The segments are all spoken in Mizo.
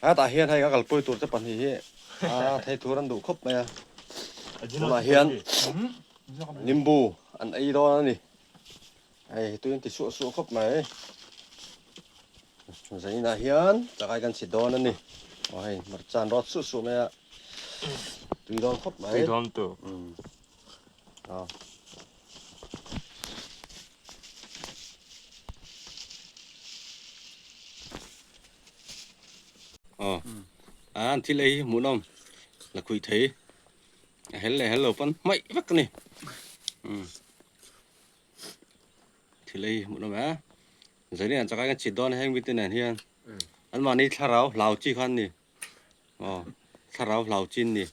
Hetah hian hei ka kalpui tur te pahnih hi a thei tur an duh khawp mai a. Tunah hian nimbu an ei dawn a ni. Hei tui an ti suah suah khawp mai. Zaninah hian chakai kan chhit dawn a ni. Aw hei hmarcha an rawt suah suah mai a. Tui dawn khawp mai. Tui dawn tu. Aw. Aw. An thil ei hi hmuhnawm la khuih thei. A hel leh hel lo pawn hmaih vek a ni. Thil ei hi hmuhnawm e. Zanin an chakai kan chhit dawn a heng mite nen hian anmahni thlarau hlau chi kha an ni. Aw thlarau hlau chin ni.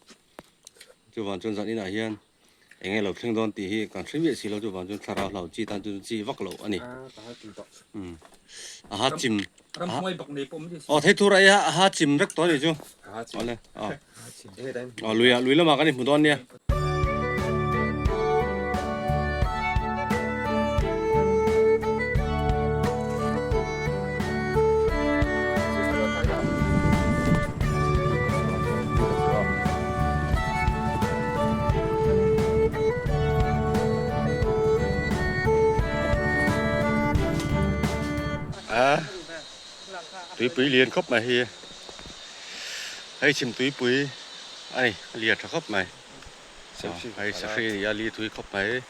Chuvang chuan zan inah hian eng nge lo thleng dawn tih hi kan hre miah si lo chuvang chuan thlarau hlau chi tan chuan chi vak loh a ni. A ha chim aw thei thur ai a ha chim vek tawh a ni chu. Awle aw aw luiah lui lamah kan inhmu dawn nia. A tuipui lian khawp mai hi hei chhim tuipui a ni a lian tha khawp mai. Hei sahri a ni a li thui khawp mai li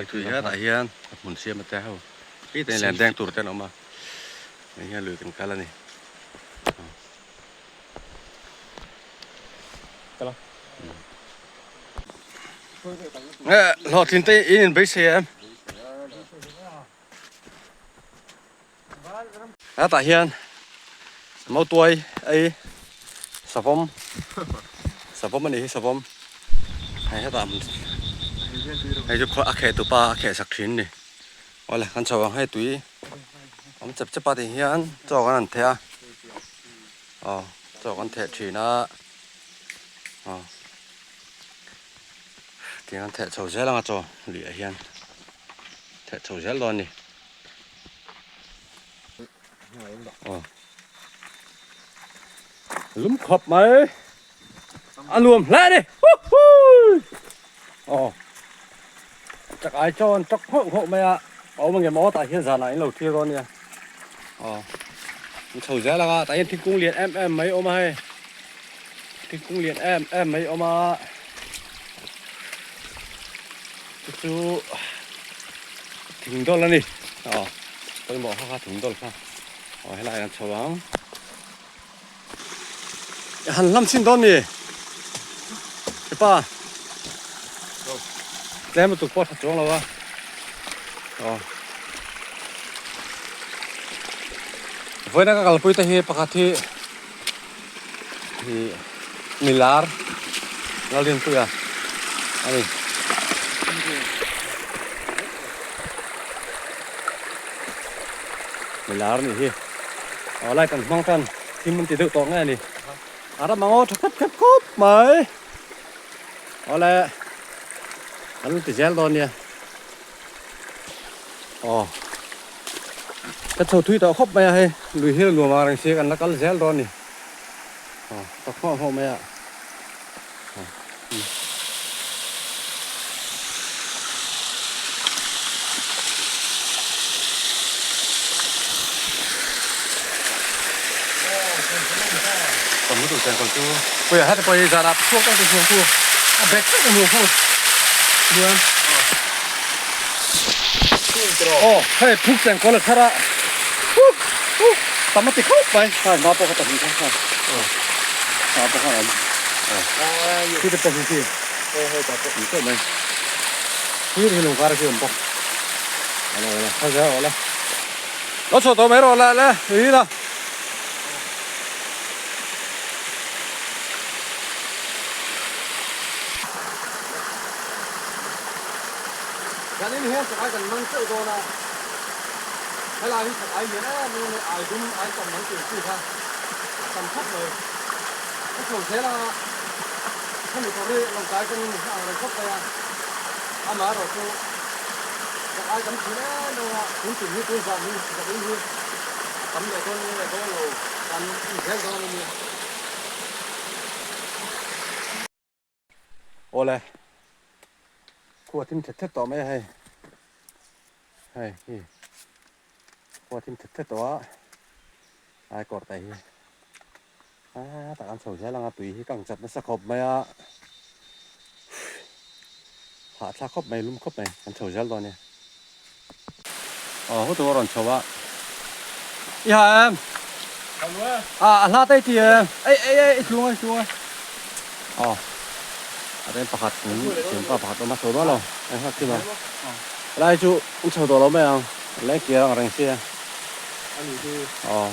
thui hetah hian a hmun siam a te ho khi te len deng tur te an awm a hei hian lui kan kal a ni. Hlawhtlin te in in beisei em? Hetah hian mautuai ei savawm savawm a nih hi savawm hei hetah hei chu a kheh tupa a kheh sak thin a ni awle kan chho ang hei tui awm chep chep a tih hian chaw kan han theh a aw chaw kan theh thin a aw tiang an theh chho zel ang a chaw luiah hian theh chho zel dawn a ni. Lum khawp mai a nuam hle a ni aw chak ai chuan chak nghauh nghauh mai a a awm ang em aw tah hian zanah in lo thlir dawn nia aw an chho zel ang a tah hian thingkung lian em em mai a awm a hei thingkung lian em em mai a awm a chu chu thing dawl a ni aw pawimawh kha kha thing dawl kha aw helai ah hian chho ang han hlam chhin dawn ni hepa tlem lutuk pawh a tha chuang lo a aw vawiin a ka kalpui te hi pakhat hi Ih milar Lalrinpuia a ni. Milar nih hi aw light an hmang tan thim an ti deuh tawh nge a ni. A ram ang aw tha khep khep khawp mai. Awle an ti zel dawn nia. Aw ka chho thui tawh khawp mai a hei lui hi nuam ang reng si kan la kal zel dawn a ni aw ka khawh hawh mai a aw Còn muốn tụi còn chú bây giờ hết rồi giờ là thuốc đang từ xuống à bẹt tất cả nhiều không được Ồ, hei phuk cheng ko le thara. Phuk, phuk, tam ti khop mai. Ha, ma pawh kha ta hmu kha. Ha, pawh kha am. Khi te pawh khi. Hei ta mai. Khi hi lung kar khi awm bawk. Ala ala, kha za ala. Lo chho tawh mai rawh la la, hi la. Zanin hian chakai kan mang teuh dawn a, helai hi chakai lian em em a, ai dum ai tam ang tur chi kha a tam khawp mai. Ka chho zel a, hemi tur hi lawngtlai atangin a ang reng khawp mai a, amaherawh chu chakai tam thin em em a, tun tum hi tun zan hi zanin hi a tam leh dawn nge dawn lo. Kan zel dawn a nia. Awle khua thim thet thet tawh mai a hei hei hi khua thim thet thet tawh a ai kawr te hi a tak an chho zel ang a tui hi kang chat nasa khawp mai a hahthlak khawp mai lum khawp mai kan chho zel dawn a nia aw hotu a rawn chho a i ha em a a hla te i ti em ei ei ei i tlung a i tlung a aw a then pakhat thianpa pakhat awm a chho dawn lo a nghak kim a helai chu an chho tawh lo mai ang leng kir ang reng sia aw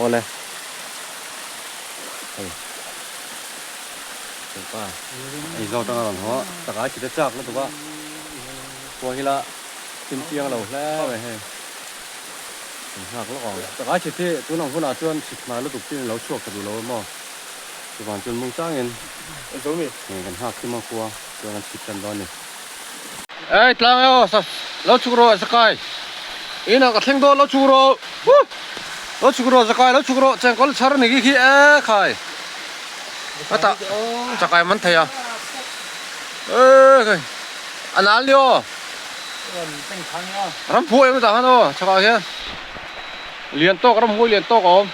awle hei thianpa ei zawk tang a rawn haw a takah a chite chak lutuk a khua hi la thim chiang lo hle mai hei kan nghak lawk ang takah chit hi tun ang hunah chuan chhit hmai lutuk chin lo chhuak ta duh lo emaw chuvan chuan mung changin kan nghak thim a khua chuan an chhit tan dawn a ni. Ei tlang e aw lo chhuk rawh Zakai inah ka thleng dawn lo chhuk rawh lo chhuk rawh Zakai lo chhuk rawh chengkawl chhar ni khi khi e khai hetah chakai man thei a e khai a nal ni aw ramhuai awm tah khan aw chhakah khian lian tawk ramhuai lian tawk a awm.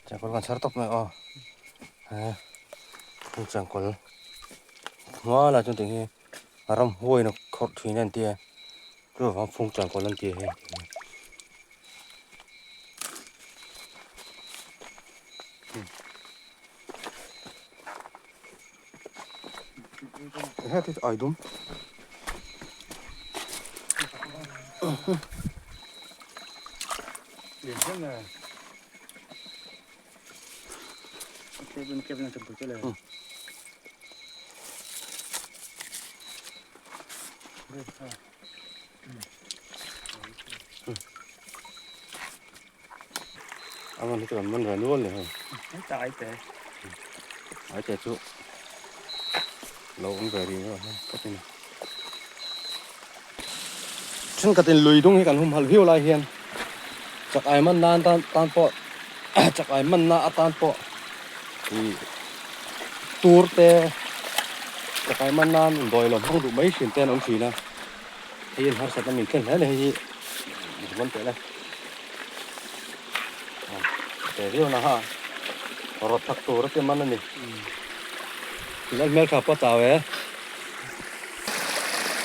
Changkawl kan chhar tawp mai aw he heng changkawl hma lah chuan tiang hi ramhuai in a khawrh thin a an tia chuvang phung changkawl an ti a hei. Aman hi chu an man ve nual ni hei. Ai te chu lo awm ve rih a hei ka tin. Thenkhatin lui dung hi kan humhalh viau lai hian chak ai man nan tan tan pawh chak ai manna atan pawh ih tur te chak ai man nan indawi lo hmang duh mai thin te an awm thin a hei in harsatna min thlen hle a ni hei hi man teh le te viau na ha rawt thak tur a ti man a ni lal hmeltha pawh chau e.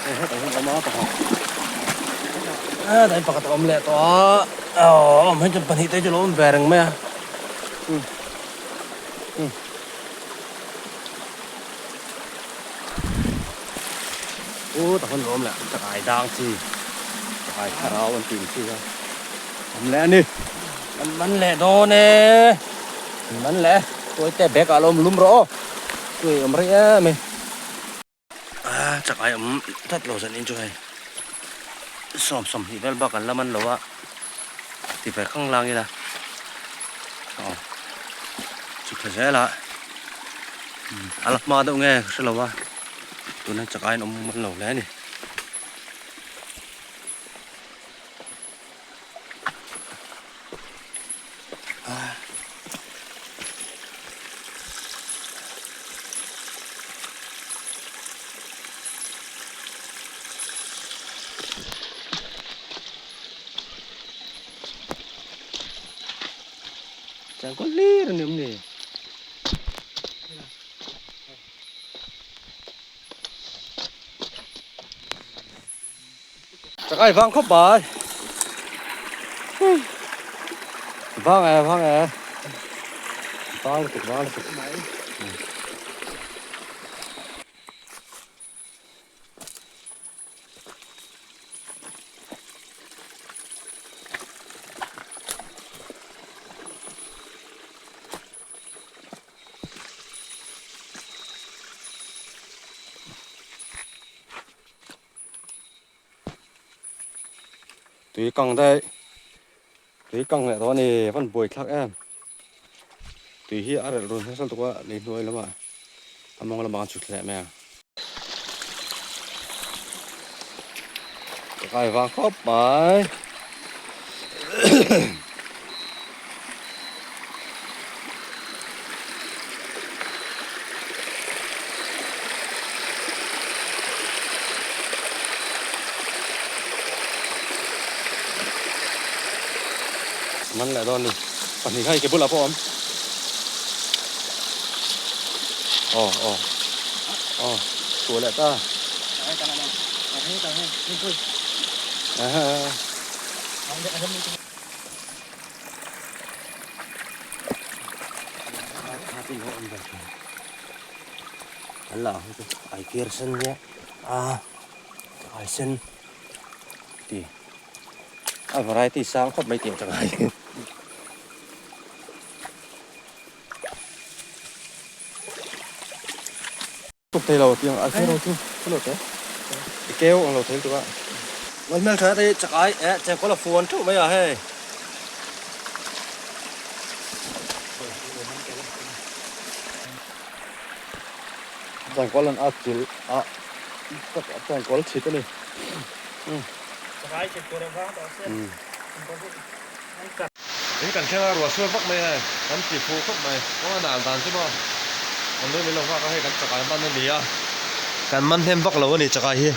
Hei hetah hian awm a pakhat hetah hian pakhat a awm leh tawh a aw awm hian chuan pahnih te chu lo awm ve reng mai a um um u tah hian lo awm leh chakai dang chi chakai thlarau an tih ang chi kha awm leh a ni an man leh dawn e an man leh e tuaite bag ah lo awm lum rawh aw tuai awm rei em e. A chakai awm tlat lo zan in chu hei sawm sawmhnih vel bak an la man lo a ti ve khang lang ila aw chu tha zel a a la hma deuh nge ka hre lo a tuna chakai an awm man lo hle a ni. Changkawl hlir a ni awm ni. Chakai vang khawp mai. Vang e, vang e. Vang lutuk, vang lutuk. Tui kang daih tui kang leh tawh a ni van buai thlak em tui hi a relh run nasa lutuk a lei hnuai lamah a mawng lamah a chhut leh mai a. Ka kai vang khawp mai. Man leh dawn ni pahnih kha i ke bulah pawh a awm aw aw aw chhuah leh ta Ai kir sen nge a ai sen ti a variety sang khawp mai tih ang chang ai. Tuk thei lo tiang a kher ho chu chu lo te i keu ang lo thei lutuk a. Ngal hmel tha te chak ai eh chengkawl a fuan theuh mai a hei. Chengkawl an at chilh a chengkawl chhit a ni. Chak ai chhit tur a vang tawh sia. In kan thleng a, ruah sual vak mai a, kan ti fuh khawp mai. Kawng a nal dan chu maw kan lui mai lo nghak a, hei kan chakai man a ni a, kan man hnem vak lo a ni chakai hi.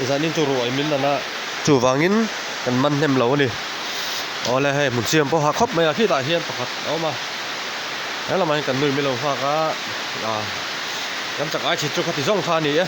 Zanin chu ruah in min lan a, chuvangin kan man hnem lo a ni. Awle hei hmun siam pawh ha khawp mai a, khitah hian pakhat a awm a, he lamah hian kan lui mai lo nghak a, ah kan chakai chhit chu khati zawng kha a ni e.